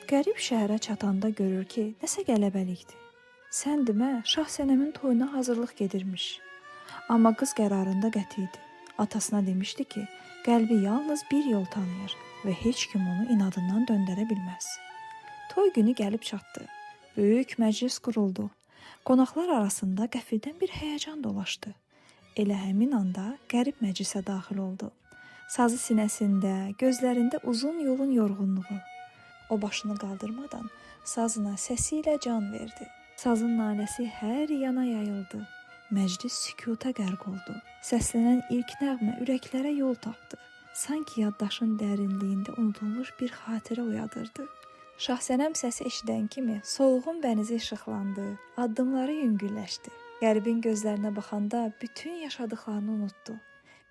Qərib şəhərə çatanda görür ki, nəsə qələbəlikdir. Sən demə, Şah Sənəmin toyuna hazırlıq gedirmiş. Amma qız qərarında qəti idi. Atasına demişdi ki, qəlbi yalnız bir yol tanıyır və heç kim onu inadından döndərə bilməz. Toy günü gəlib çatdı. Böyük məclis quruldu. Qonaqlar arasında qəfildən bir həyəcan dolaşdı. Elə həmin anda qərib məclisə daxil oldu. Sazı sinəsində, gözlərində uzun yolun yorğunluğu. O başını qaldırmadan sazına səsi ilə can verdi. Sazın naləsi hər yana yayıldı. Məclis sükuta qərq oldu. Səslənən ilk nəğmə ürəklərə yol tapdı. Sanki yaddaşın dərinliyində unudulmuş bir xatirə oyadırdı. Şahsənəm səsi eşidən kimi solğun bənizi işıqlandı, addımları yüngülləşdi. Qəribin gözlərinə baxanda bütün yaşadıklarını unutdu.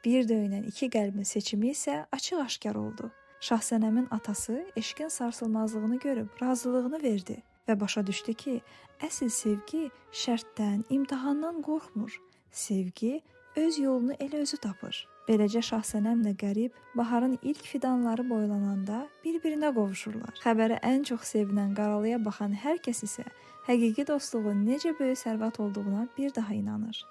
Bir döyünən iki qəlbin seçimi isə açıq-aşkar oldu. Şahsənəmin atası eşqin sarsılmazlığını görüb razılığını verdi və başa düşdü ki, əsl sevgi şərtdən, imtahandan qorxmur. Sevgi öz yolunu elə özü tapır. Beləcə Şahsənəmlə Qərib baharın ilk fidanları boylananda bir-birinə qovuşurlar. Xəbərə ən çox sevinən qaralıya baxan hər kəs isə həqiqi dostluğun necə böyük sərvət olduğuna bir daha inanır.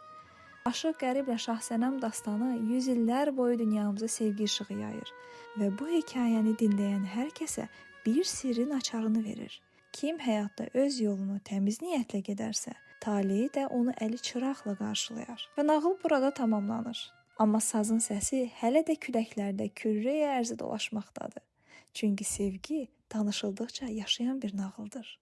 Aşıq Qəriblə Şahsənəm dastanı 100 illər boyu dünyamıza sevgi işığı yayır və bu hekayəni dinləyən hər kəsə bir sirrin açarını verir. Kim həyatda öz yolunu təmiz niyyətlə gedərsə, taleyi də onu əli çıraqla qarşılayar. Və nağıl burada tamamlanır. Amma sazın səsi hələ də küləklərdə kürrəyi ərzi dolaşmaqdadır. Çünki sevgi danışıldıqca yaşayan bir nağıldır.